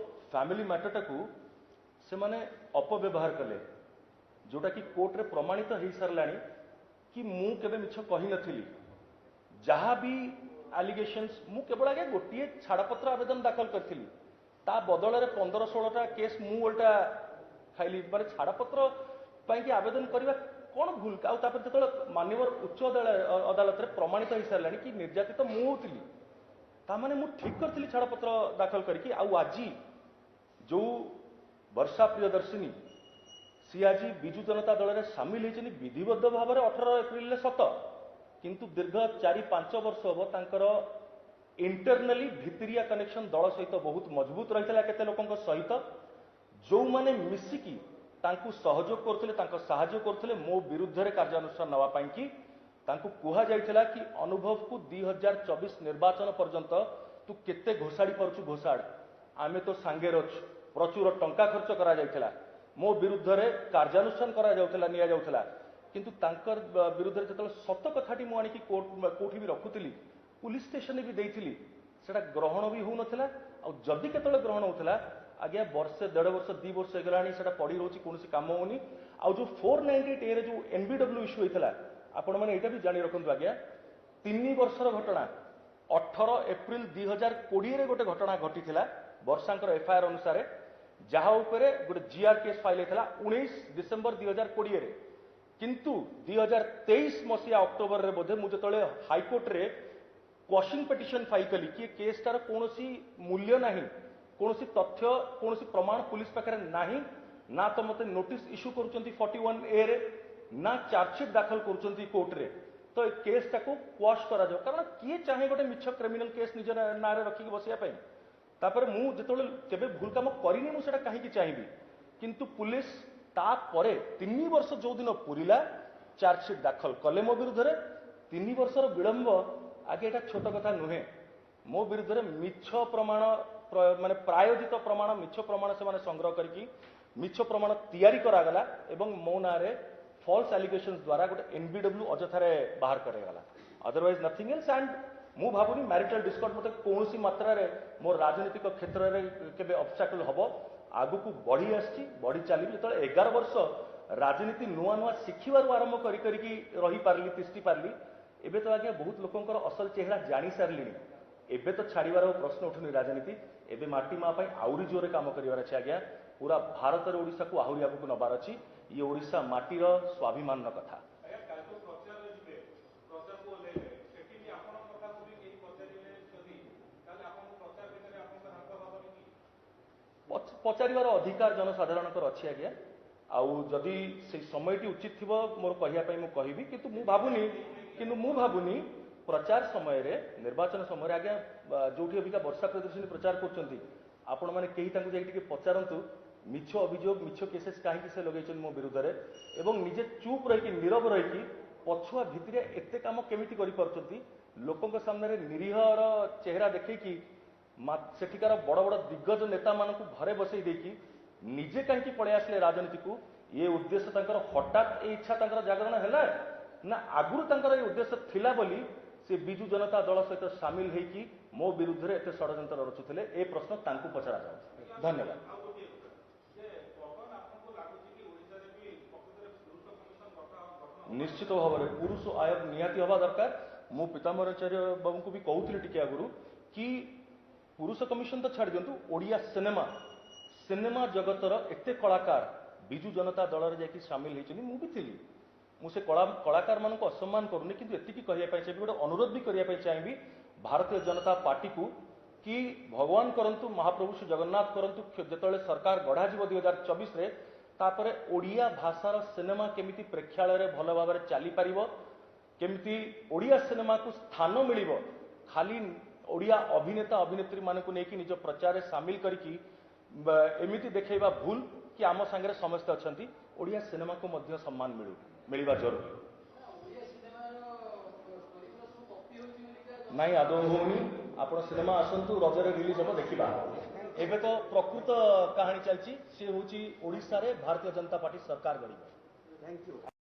ଫ୍ୟାମିଲି ମ୍ୟାଟରଟାକୁ ସେମାନେ ଅପବ୍ୟବହାର କଲେ, ଯୋଉଟାକି କୋର୍ଟରେ ପ୍ରମାଣିତ ହେଇସାରିଲାଣି କି ମୁଁ କେବେ ମିଛ କହିନଥିଲି। ଯାହା ବି ଆଲିଗେସନ୍ସ, ମୁଁ କେବଳ ଆଜ୍ଞା ଗୋଟିଏ ଛାଡ଼ପତ୍ର ଆବେଦନ ଦାଖଲ କରିଥିଲି। ତା ବଦଳରେ 15-16ଟା କେସ୍ ମୁଁ ଓଲଟା ଖାଇଲି। ମାନେ ଛାଡ଼ପତ୍ର ପାଇଁକି ଆବେଦନ କରିବା କ'ଣ ଭୁଲ? ଆଉ ତାପରେ ଯେତେବେଳେ ମାନ୍ୟବର ଉଚ୍ଚ ଅଦାଲତରେ ପ୍ରମାଣିତ ହେଇସାରିଲାଣି କି ନିର୍ଯାତିତ ମୁଁ ହଉଥିଲି, ତାମାନେ ମୁଁ ଠିକ କରିଥିଲି ଛାଡ଼ପତ୍ର ଦାଖଲ କରିକି। ଆଉ ଆଜି ଯୋଉ ବର୍ଷା ପ୍ରିୟଦର୍ଶିନୀ, ସିଏ ଆଜି ବିଜୁ ଜନତା ଦଳରେ ସାମିଲ ହେଇଛନ୍ତି ବିଧିବଦ୍ଧ ଭାବରେ 18 ଏପ୍ରିଲରେ ସତ, କିନ୍ତୁ ଦୀର୍ଘ 4-5 ବର୍ଷ ହବ ତାଙ୍କର ଇଣ୍ଟରନାଲି ଭିତିରିଆ କନେକ୍ସନ ଦଳ ସହିତ ବହୁତ ମଜବୁତ ରହିଥିଲା। କେତେ ଲୋକଙ୍କ ସହିତ ଯୋଉମାନେ ମିଶିକି ତାଙ୍କୁ ସହଯୋଗ କରୁଥିଲେ, ତାଙ୍କ ସାହାଯ୍ୟ କରୁଥିଲେ, ମୋ ବିରୁଦ୍ଧରେ କାର୍ଯ୍ୟାନୁଷ୍ଠାନ ନେବା ପାଇଁକି ତାଙ୍କୁ କୁହାଯାଇଥିଲା କି ଅନୁଭବକୁ 2024 ନିର୍ବାଚନ ପର୍ଯ୍ୟନ୍ତ ତୁ କେତେ ଘୋଷାଡ଼ି ପାରୁଛୁ ଘୋଷାଡ଼, ଆମେ ତୋ ସାଙ୍ଗରେ ଅଛୁ। ପ୍ରଚୁର ଟଙ୍କା ଖର୍ଚ୍ଚ କରାଯାଇଥିଲା, ମୋ ବିରୁଦ୍ଧରେ କାର୍ଯ୍ୟାନୁଷ୍ଠାନ କରାଯାଉଥିଲା, ନିଆଯାଉଥିଲା। କିନ୍ତୁ ତାଙ୍କର ବିରୁଦ୍ଧରେ ଯେତେବେଳେ ସତ କଥାଟି ମୁଁ ଆଣିକି କୋର୍ଟ କୋଉଠି ବି ରଖୁଥିଲି, ପୁଲିସ ଷ୍ଟେସନରେ ବି ଦେଇଥିଲି, ସେଟା ଗ୍ରହଣ ବି ହଉନଥିଲା। ଆଉ ଯଦି କେତେବେଳେ ଗ୍ରହଣ ହଉଥିଲା ଆଜ୍ଞା, ବର୍ଷେ, ଦେଢ଼ ବର୍ଷ, 2 ବର୍ଷ ହେଇଗଲାଣି, ସେଟା ପଡ଼ି ରହୁଛି, କୌଣସି କାମ ହଉନି। ଆଉ ଯୋଉ 498 ଏରେ ଯୋଉ ଏନବିଡବ୍ଲ୍ୟୁ ଇସ୍ୟୁ ହେଇଥିଲା, ଆପଣମାନେ ଏଇଟା ବି ଜାଣି ରଖନ୍ତୁ ଆଜ୍ଞା, 3 ବର୍ଷର ଘଟଣା। 18 ଏପ୍ରିଲ 2020ରେ ଗୋଟେ ଘଟଣା ଘଟିଥିଲା ବର୍ଷାଙ୍କର ଏଫଆଇଆର ଅନୁସାରେ, ଯାହା ଉପରେ ଗୋଟେ ଜିଆର କେସ୍ ଫାଇଲ ହେଇଥିଲା 19 ଡିସେମ୍ବର 2020ରେ। କିନ୍ତୁ 2023 ମସିହା ଅକ୍ଟୋବରରେ ବୋଧେ ମୁଁ ଯେତେବେଳେ ହାଇକୋର୍ଟରେ କ୍ୱାସିଂ ପିଟିସନ ଫାଇଲ କଲି କି ଏ କେସ୍ଟାର କୌଣସି ମୂଲ୍ୟ ନାହିଁ, କୌଣସି ତଥ୍ୟ, କୌଣସି ପ୍ରମାଣ ପୁଲିସ ପାଖରେ ନାହିଁ, ନା ତ ମତେ ନୋଟିସ ଇସ୍ୟୁ କରୁଛନ୍ତି 41 ଏରେ, ନା ଚାର୍ଜସିଟ୍ ଦାଖଲ କରୁଛନ୍ତି କୋର୍ଟରେ, ତ ଏ କେସ୍ଟାକୁ କ୍ୱାଶ କରାଯାଉ। କାରଣ କିଏ ଚାହେଁ ଗୋଟେ ମିଛ କ୍ରିମିନାଲ କେସ୍ ନିଜ ନାଁରେ ରଖିକି ବସିବା ପାଇଁ? ତାପରେ ମୁଁ ଯେତେବେଳେ କେବେ ଭୁଲ କାମ କରିନି, ମୁଁ ସେଟା କାହିଁକି ଚାହିଁବି? କିନ୍ତୁ ପୁଲିସ ତାପରେ 3 ବର୍ଷ ଯୋଉଦିନ ପୁରିଲା, ଚାର୍ଜସିଟ୍ ଦାଖଲ କଲେ ମୋ ବିରୁଦ୍ଧରେ। 3 ବର୍ଷର ବିଳମ୍ବ ଆଗେ ଏଇଟା ଛୋଟ କଥା ନୁହେଁ। ମୋ ବିରୁଦ୍ଧରେ ମିଛ ପ୍ରମାଣ ମାନେ ପ୍ରାୟୋଜିତ ପ୍ରମାଣ, ମିଛ ପ୍ରମାଣ ସେମାନେ ସଂଗ୍ରହ କରିକି ମିଛ ପ୍ରମାଣ ତିଆରି କରାଗଲା ଏବଂ ମୋ ନାଁରେ ଫଲ୍ସ ଆଲିଗେସନ୍ସ ଦ୍ୱାରା ଗୋଟେ ଏନବିଡବ୍ଲ୍ୟୁ ଅଯଥାରେ ବାହାର କରାଗଲା। Otherwise Nothing else. ଆଣ୍ଡ ମୁଁ ଭାବୁନି ମ୍ୟାରିଟାଲ ଡିସ୍କର୍ଡ ମୋତେ କୌଣସି ମାତ୍ରାରେ ମୋ ରାଜନୈତିକ କ୍ଷେତ୍ରରେ କେବେ ଅବଷ୍ଟାକଲ ହବ। ଆଗକୁ ବଢି ଆସିଛି, ବଢି ଚାଲିବି। ଯେତେବେଳେ 11 ବର୍ଷ ରାଜନୀତି ନୂଆ ନୂଆ ଶିଖିବାରୁ ଆରମ୍ଭ କରି କରିକି ରହିପାରିଲି, ତିଷ୍ଠି ପାରିଲି, ଏବେ ତ ଆଜ୍ଞା ବହୁତ ଲୋକଙ୍କର ଅସଲ ଚେହେରା ଜାଣି ସାରିଲିଣି। ଏବେ ତ ଛାଡ଼ିବାର ଆଉ ପ୍ରଶ୍ନ ଉଠୁନି ରାଜନୀତି। ଏବେ ମାଟି ମା ପାଇଁ ଆହୁରି ଜୋରରେ କାମ କରିବାର ଅଛି ଆଜ୍ଞା। ପୁରା ଭାରତରେ ଓଡ଼ିଶାକୁ ଆହୁରି ଆଗକୁ ନେବାର ଅଛି। ଇଏ ଓଡ଼ିଶା ମାଟିର ସ୍ୱାଭିମାନର କଥା। ଆଜ୍ଞା, କାଲି ପ୍ରଚାରରେ ଯିବେ, ପ୍ରଚାରକୁ ଓହ୍ଲେଇବେ, ସେଠି ବି ଆପଣଙ୍କ କଥାକୁ ବି କେହି ପଚାରିଲେ ଯଦି, ତାହେଲେ ଆପଣଙ୍କୁ ପ୍ରଚାର ଭିତରେ ଆପଣଙ୍କ ରାଗ ହବନି କି? ପଚାରିବାର ଅଧିକାର ଜନସାଧାରଣଙ୍କର ଅଛି ଆଜ୍ଞା। ଆଉ ଯଦି ସେଇ ସମୟଟି ଉଚିତ ଥିବ ମୋର କହିବା ପାଇଁ, ମୁଁ କହିବି। କିନ୍ତୁ ମୁଁ ଭାବୁନି ପ୍ରଚାର ସମୟରେ, ନିର୍ବାଚନ ସମୟରେ ଆଜ୍ଞା, ଯୋଉଠି ଅବିକା ବର୍ଷା ପ୍ରିୟଦର୍ଶିନୀ ପ୍ରଚାର କରୁଛନ୍ତି, ଆପଣମାନେ କେହି ତାଙ୍କୁ ଯାଇକି ଟିକେ ପଚାରନ୍ତୁ, ମିଛ ଅଭିଯୋଗ, ମିଛ କେସେସ୍ କାହିଁକି ସେ ଲଗେଇଛନ୍ତି ମୋ ବିରୁଦ୍ଧରେ ଏବଂ ନିଜେ ଚୁପ୍ ରହିକି, ନୀରବ ରହିକି ପଛୁଆ ଭିତରେ ଏତେ କାମ କେମିତି କରିପାରୁଛନ୍ତି? ଲୋକଙ୍କ ସାମ୍ନାରେ ନିରୀହର ଚେହେରା ଦେଖେଇକି ସେଠିକାର ବଡ଼ ବଡ଼ ଦିଗ୍ଗଜ ନେତାମାନଙ୍କୁ ଘରେ ବସେଇ ଦେଇକି ନିଜେ କାହିଁକି ପଳେଇ ଆସିଲେ ରାଜନୀତିକୁ? ଏ ଉଦ୍ଦେଶ୍ୟ ତାଙ୍କର ହଠାତ୍ ଏ ଇଚ୍ଛା ତାଙ୍କର ଜାଗରଣ ହେଲା ନା ଆଗରୁ ତାଙ୍କର ଏ ଉଦ୍ଦେଶ୍ୟ ଥିଲା ବୋଲି ସେ ବିଜୁ ଜନତା ଦଳ ସହିତ ସାମିଲ ହେଇକି ମୋ ବିରୁଦ୍ଧରେ ଏତେ ଷଡ଼ଯନ୍ତ୍ର ରଚୁଥିଲେ? ଏ ପ୍ରଶ୍ନ ତାଙ୍କୁ ପଚରାଯାଉଛି। ଧନ୍ୟବାଦ। ଆଉ ଗୋଟିଏ କଥା ଯେ ବର୍ତ୍ତମାନ ଆପଣଙ୍କୁ ଲାଗୁଛି କି ଓଡ଼ିଶାରେ ବି ପ୍ରକୃତରେ ପୁରୁଷ କମିଶନ ଗଠନ ଗଠନ ନିଶ୍ଚିତ ଭାବରେ ପୁରୁଷ ଆୟୋଗ ନିହାତି ହେବା ଦରକାର। ମୁଁ ପୀତାମ୍ବରାଚାର୍ଯ୍ୟ ବାବୁଙ୍କୁ ବି କହୁଥିଲି ଟିକେ ଆଗରୁ କି ପୁରୁଷ କମିଶନ ତ ଛାଡ଼ି ଦିଅନ୍ତୁ, ଓଡ଼ିଆ ସିନେମା ଜଗତର ଏତେ କଳାକାର ବିଜୁ ଜନତା ଦଳରେ ଯାଇକି ସାମିଲ ହେଇଛନ୍ତି। ମୁଁ ବି ଥିଲି। ମୁଁ ସେ କଳାକାରମାନଙ୍କୁ ଅସମ୍ମାନ କରୁନି, କିନ୍ତୁ ଏତିକି କହିବା ପାଇଁ ଚାହିଁବି, ଗୋଟେ ଅନୁରୋଧ ବି କରିବା ପାଇଁ ଚାହିଁବି ଭାରତୀୟ ଜନତା ପାର୍ଟିକୁ କି ଭଗବାନ କରନ୍ତୁ, ମହାପ୍ରଭୁ ଶ୍ରୀ ଜଗନ୍ନାଥ କରନ୍ତୁ, ଯେତେବେଳେ ସରକାର ଗଢ଼ାଯିବ 2024ରେ, ତାପରେ ଓଡ଼ିଆ ଭାଷାର ସିନେମା କେମିତି ପ୍ରେକ୍ଷାଳୟରେ ଭଲ ଭାବରେ ଚାଲିପାରିବ, କେମିତି ଓଡ଼ିଆ ସିନେମାକୁ ସ୍ଥାନ ମିଳିବ, ଖାଲି ଓଡ଼ିଆ ଅଭିନେତା ଅଭିନେତ୍ରୀମାନଙ୍କୁ ନେଇକି ନିଜ ପ୍ରଚାରରେ ସାମିଲ କରିକି ଏମିତି ଦେଖେଇବା ଭୁଲ କି ଆମ ସାଙ୍ଗରେ ସମସ୍ତେ ଅଛନ୍ତି। ଓଡ଼ିଆ ସିନେମାକୁ ମଧ୍ୟ ସମ୍ମାନ ମିଳିବା ଜରୁରୀ। ଓଡ଼ିଆ ସିନେମାର ଷ୍ଟୋରି ଗୁଡ଼ା ସବୁ କପି ହେଉଛି ବୋଲିକା। ନାଇଁ, ଆଦୌ ହଉନି। ଆପଣ ସିନେମା ଆସନ୍ତୁ, ରଜରେ ରିଲିଜ ହବ, ଦେଖିବା। ଏବେ ତ ପ୍ରକୃତ କାହାଣୀ ଚାଲିଛି, ସିଏ ହଉଛି ଓଡ଼ିଶାରେ ଭାରତୀୟ ଜନତା ପାର୍ଟି ସରକାର ଗଢ଼ିବ। Thank you.